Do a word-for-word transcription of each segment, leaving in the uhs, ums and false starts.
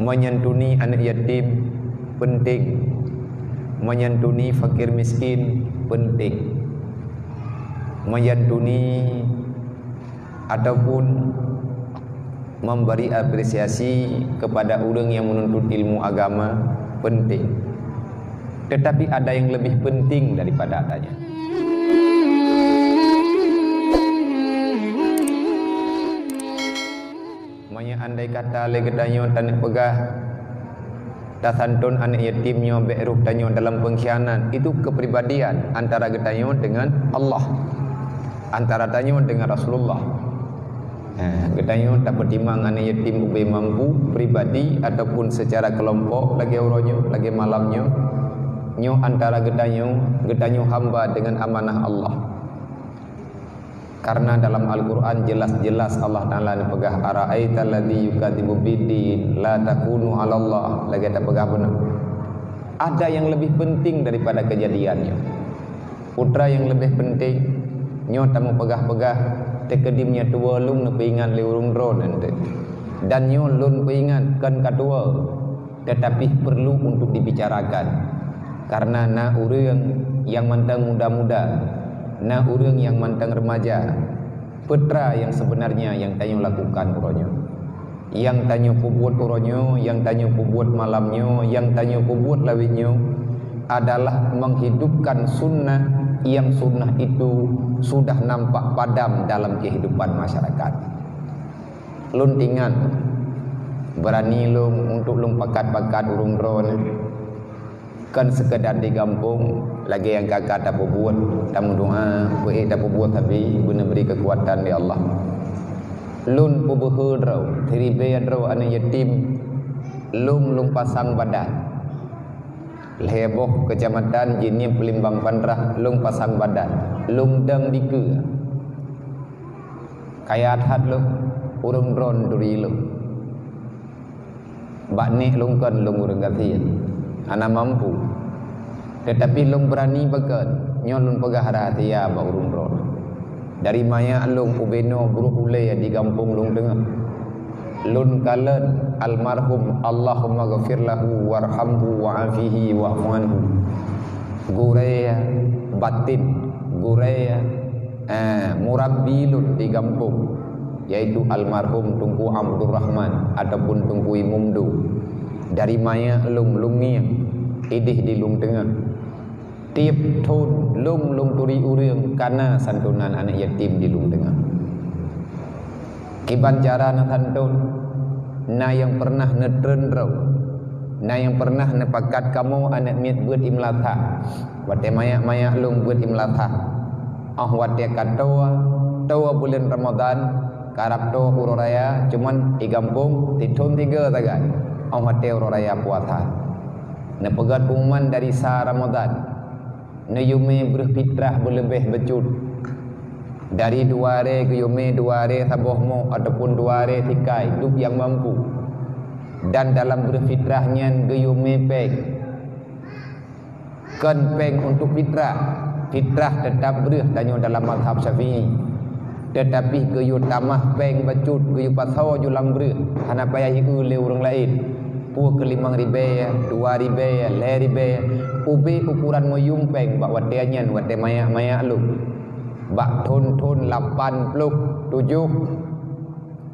Menyantuni aneuk yatim penting. Menyantuni fakir miskin penting. Menyantuni ataupun memberi apresiasi kepada ureuëng yang menuntut ilmu agama penting. Tetapi ada yang lebih penting daripada adanya. Meunyoe andai kata lé geutanyoe taneuk peugah, tasantun aneuk yatim nyoe bék roh tanyoe dalam pengkhianat, itu kepribadian antara geutanyoe dengan Allah, antara tanyoe dengan Rasulullah. Nah, geutanyoe tapeutimang aneuk yatim ubé mampu, pribadi ataupun secara kelompok lagée uroe nyoe, lagée malam nyoe. Nyoe antara geutanyoe, geutanyoe hamba dengan amanah Allah. Karena dalam Al-Quran jelas-jelas Allah Ta'ala neupeugah, "Ara'aital ladzi yukadzibu biddin, la takunu 'alallah." Lagée tapeugah beuna. Ada yang lebih penting daripada kejadian nyoe. Putra yang lebih penting, nyoe tameupeugah-peugah, teukeudimnya tuwoe lôn neupeuingat lé ureuëng droe nyan teuh. Dan nyoe lôn peuingat kon ka tuwoe, tetapi perlu untuk dibicarakan. Karena na ureuëng yang mantong muda-muda, na ureuëng yang mantong remaja. Peue teuma yang sebenarnya yang tanyoe lakukan uroe nyoe. Yang tanyoe peubuet uroe nyoe, yang tanyoe peubuet malam nyoe, yang tanyoe peubuet lawét nyoe adalah menghidupkan sunnah yang sunnah itu sudah nampak padam dalam kehidupan masyarakat. Lôn teuingat, beurani lôn untuk lôn pakat-pakat ureuëng droe nyan. Kon seukeudar di gampông, lagée nyang ka-ka tapeubuet, tameudoá, peuék tapeubuet sabe, beuneubri keukuatan lé Allah. Lôn peubeuhe droe, siribée droe aneuk yatim, lôn, lôn pasang badan. Lhée boh keucamatan jinieb Limbang Pandrah, lôn pasang badan, lôn dong dikeue. Kaya that lôn, ureuëng droe turi lôn. Bak nek lôn kon lôn ureuëng gasien, hana mampu. Tetapi lôn beurani pakon, nyoe lôn peugah rahsia bak ureuëng droe. Dari manyak lôn ubé noe brok ulée di gampông lôn teungoh. Lôn kalon almarhum, Allahumma ghafir lahu warhamhu wa'afihi wa'fu anhu. Gurée batin, gurée, eh, murabbi lôn di gampông, yaitu almarhum Teungku Abdurrahman ataupun Teungku Imum Du. Dari manyak lôn, lôn ngieng, ideh di lôn teungoh. Tieb thon lôn, lôn turi ureuëng kana santunan aneuk yatim di lôn teungoh. Kiban cara neusantun, na nyang peureunah neutreun droe, na nyang peureunah neupakat kamoe aneuk miet beuet ié meulasah. Watée manyak-manyak lôn beuet ié meulasah. Óh watée ka toe, toe buleuen Ramadhan, karab toe uroe raya, cuman di gampông sithon tiga sagai. Óh watée uroe raya puasa. Neupeugét pengumuman dari sa Ramadhan. Neuyue mé breueh fitrah beuleubeh bacut. Dari dua ré geuyue mé dua ré saboh mok ataupun dua ré sikai, dub nyang mampu. Dan dalam breueh fitrah nyan geuyue mé péng. Kon péng untuk fitrah. Fitrah teutab breueh tanyoe dalam mazhab Syafi'i. Teutapi geuyue tamah péng bacut, geuyue pasoe ju lam breueh, hana payah jieu lé ureuëng laén. Peue keu limong ribée, dua ribée, lhée ribée, ubé ukuran meuyuem péng bak watée nyan, watée manyak-manyak lôn. Bak thon-thon lapan ploh tujoh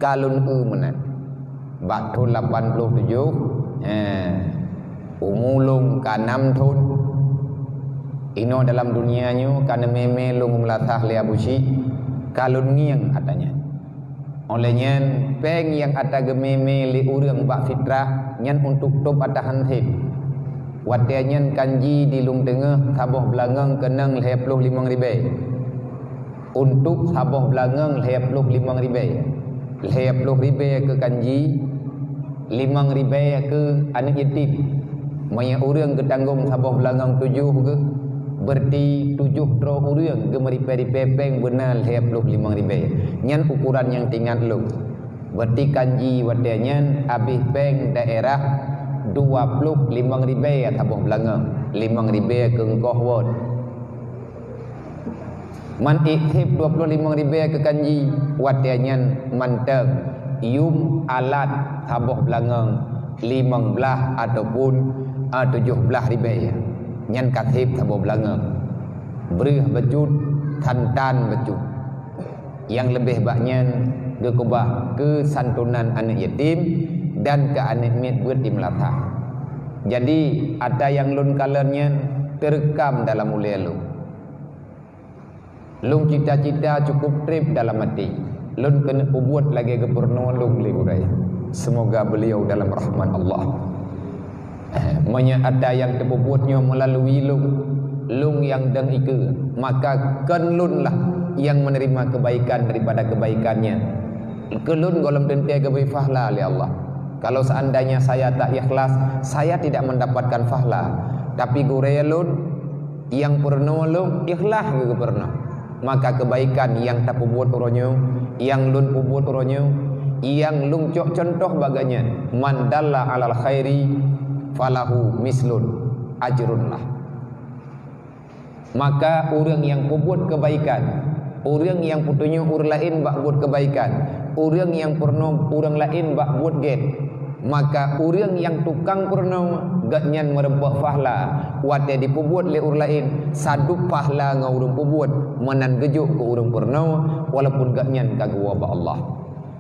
ka lôn eu meunan. Bak thon lapan ploh tujoh, eh, umu lôn ka nam thon. Inoe dalam dunia nyoe ka neumé-mé lôn meulasah lé Abu Syik, ka lôn ngieng ata nyan. Óh lheueh nyan, péng nyang ata geumé-mé lé ureuëng bak fitrah nyan untuk tôb ata han sép. Watée nyan kan ji di lôn teungoh saboh beulangöng keunong lhée ploh limong ribée. Untuk saboh beulangöng lhée ploh limong ribée. Lhée ploh ribée keu kan ji, limong ribée keu aneuk yatim. Meunyoe ureuëng geutanggong saboh beulangöng tujoh geuh, beureuti tujoh droe ureuëng geumeuripée-ripée péng beuna lhée ploh limong ribée. Nyan ukuran nyang teuingat lôn. Beureuti kan ji watée nyan habéh péng daerah dua ploh limong ribée saboh beulangöng, limong ribée keu eungkoh wot. Man ék sép dua ploh limong ribée keu kan ji, watée nyan mantong yuem alat saboh beulangöng limong blaih ataupun, ah, tujoh blaih ribée. Nyan ka seb saboh beulangöng. Breueh bacut, tan-tan bacut. Nyang leubeh bak nyan geukeubah keu santunan aneuk yatim dan keu aneuk miet beuet di meulasah. Jadi, ata nyang lôn kalon nyan teureukam dalam ulée lôn. Lôn cita-cita cukup treb dalam até. Lôn keuneuk peubuet lagée geupurunoe lôn lé gurée. Seumoga beuliau dalam rahmat Allah. Eh, meunyoe ata nyang teupeubuet nyoe meulalui lôn, lôn nyang dong ikeue, maka kon lôn lah nyang meuneurima keubaikan daripada keubaikan nyan. Keu lôn gohlom teuntée geubri pahala lé Allah. Kalau seandainya saya tak ikhlas, saya tidak mendapatkan pahala. Tapi gurée lôn nyang purunoe lôn ikhlas geupurunoe. Maka keubaikan nyang tapeubuet uroe nyoe, nyang lôn peubuet uroe nyoe, nyang lôn cok cuntoh bak geuhnyan, "Man dalla alal khairi falahu mislun ajrun lah." Maka ureuëng nyang peubuet keubaikan, ureuëng nyang peutunyok ureuëng laén bak buet keubaikan, ureuëng nyang purunoe ureuëng laén bak buet gét, maka ureuëng nyang tukang purunoe, geuhnyan meureumpok pahala watée jipeubuet lé ureuëng laén, sadub pahala ngon ureuëng peubuet, meunan geujok keu ureuëng purunoe, walaupun geuhnyan ka geuwoe bak Allah.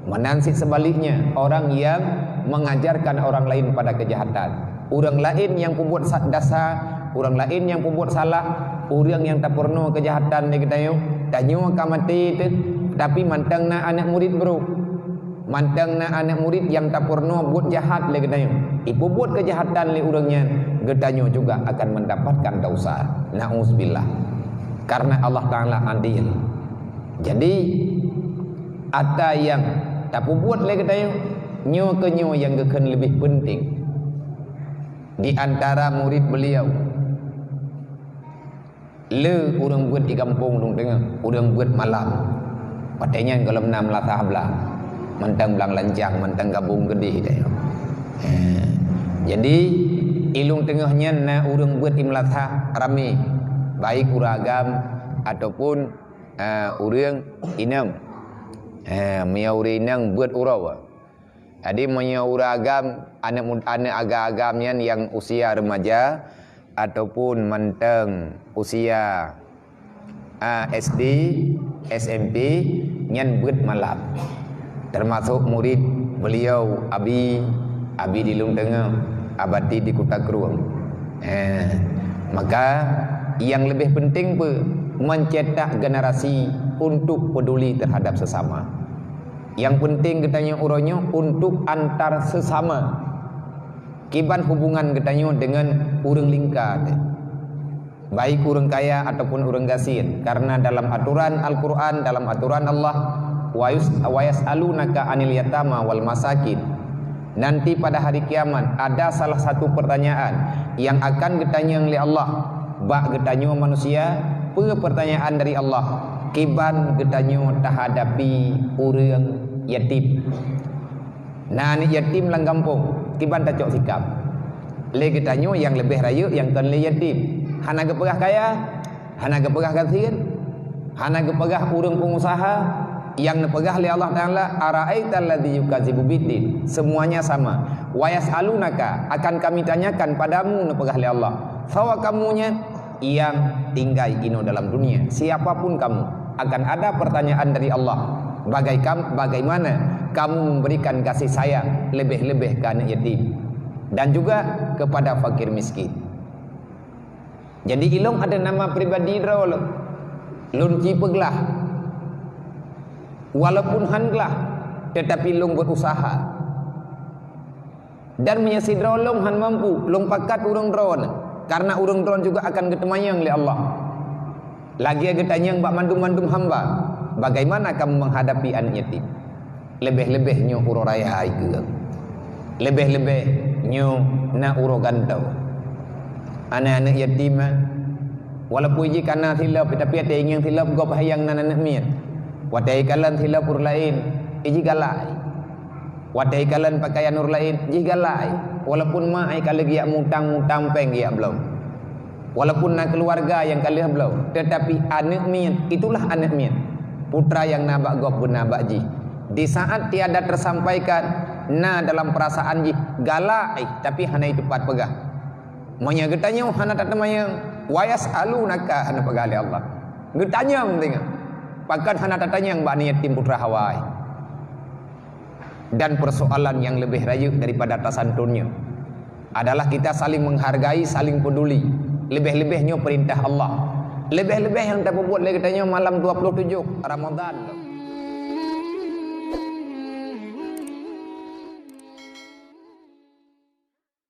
Meunan cit seubaliknya, orang yang mengajarkan orang lain pada kejahatan. Ureuëng laén nyang peubuet sa-, dasa, ureuëng laén nyang peubuet salah, ureuëng nyang tapurunoe keujahatan lé geutanyoe, tanyoe ka maté teuh, tapi mantong na aneuk murit brok. Mantong na aneuk murit nyang tapurunoe buet jahat lé geutanyoe. Ipeubuet keujahatan lé ureuëng nyan, geutanyoe juga akan mendapatkan dosa. Na'uzubillah. Karena Allah Ta'ala adil. Jadi, ata nyang tapeubuet lé geutanyoe, nyoe keuh nyoe nyang geukheun leubeh peunteng. Di antara murit beuliau, le ureuëng beuet di gampông Lôn Teungoh, ureuëng beuet malam. Watée nyan gohlom na meulasah blang, mantong blang lancang, mantong gabong geudeh deh. Eh, jadi, i Lôn Teungoh nyan na ureuëng beuet di meulasah ramé, baik ureuëng agam ataupun, eh, ureuëng inong. Eh, meunyoe ureuëng inong beuet uroe. Jadi, meunyoe ureuëng agam, aneuk mud-, aneuk agam-agam nyan nyang usia remaja ataupun mantong usia, ah, S D, S M P, nyan beuet malam. Teumasok murit beuliau Abi, Abi di Lôn Teungoh, Abati di Kuta Krueng. Eh, maka nyang leubeh peunteng peue? Mencetak generasi untuk peduli terhadap sesama. Nyang peunteng geutanyoe uroe nyoe untuk antar sesama. Kiban hubungan geutanyoe deungon ureuëng lingka teuh, baik ureuëng kaya ataupun ureuëng gasien, karena dalam aturan Al-Quran, dalam aturan Allah, "Wa yus-, wa yas'alunaka 'anil yatama wal masakin." Nanti pada hari kiamat ada salah satu pertanyaan yang akan geutanyong lé Allah bak geutanyoe manusia. Peue pertanyaan dari Allah? Kiban geutanyoe tahadapi ureuëng yatim? Na aneuk yatim lam gampông, kiban tacok sikap? Lé geutanyoe nyang leubeh rayeuk nyang kon lé yatim. Hana geupeugah kaya, hana geupeugah gasien, hana geupeugah ureuëng peungusaha, nyang neupeugah lé Allah Ta'ala, "Ara'aital ladzi yukadzibu biddin." Semuanya sama. "Wa yas'alunaka," akan Kami tanyakan padamu, neupeugah lé Allah. Sawa kamu nyan, nyang tinggai inoe dalam dunia, siapapun kamu, akan ada pertanyaan dari Allah, bagai kam-, bagaimana kamu memberikan kasih sayang lebih-lebih ke anak yatim dan juga kepada fakir miskin. Jadi, ilong ada nama pribadi droe lôn. Lôn ci peuglah. Walaupun han glah, tetapi lôn berusaha. Dan meunyoe sidroe lôn han mampu, lôn pakat ureuëng droe, karena ureuëng droe juga akan geuteumanyong lé Allah. Lagée geutanyong bak mandum-mandum hamba, bagaimana kamu menghadapi anak yatim? Leubeh-leubeh nyoe uroe raya hai keuh. Leubeh-leubeh nyoe na uroe gantoe. Aneuk-aneuk yatim, walaupun jih kana silop, tapi até ingieng silop gob hayang nan aneuk miet. Watée ikalon silop ureuëng laén, iji galak. Watée ikalon pakaian ureuëng laén, jih galak. Walaupun mak ai ka lheueh geujak mutang-mutang péng geujak bloe. Walaupun na keuluwarga nyang ka lheueh bloe, tetapi aneuk miet, itulah aneuk miet. Putra nyang na bak gob beuna bak jih. Di saat tiada tersampaikan, Na dalam peurasaan jih galak, eh, tapi hana teumpat peugah. Meunyoe geutanyoe hana tateumanyong, wa yas'alunaka hana peugah lé Allah. Geutanyong teungoh. Pakon hana tatanyong bak aneuk yatim putra hawa, eh. Dan persoalan yang lebih rayeuk daripada tasantun nyoe adalah kita saling menghargai, saling peduli. Lebih-lebih nyoe perintah Allah. Lebih-lebih nyang tapeubuet lé geutanyoe malam dua puluh tujuh Ramadan.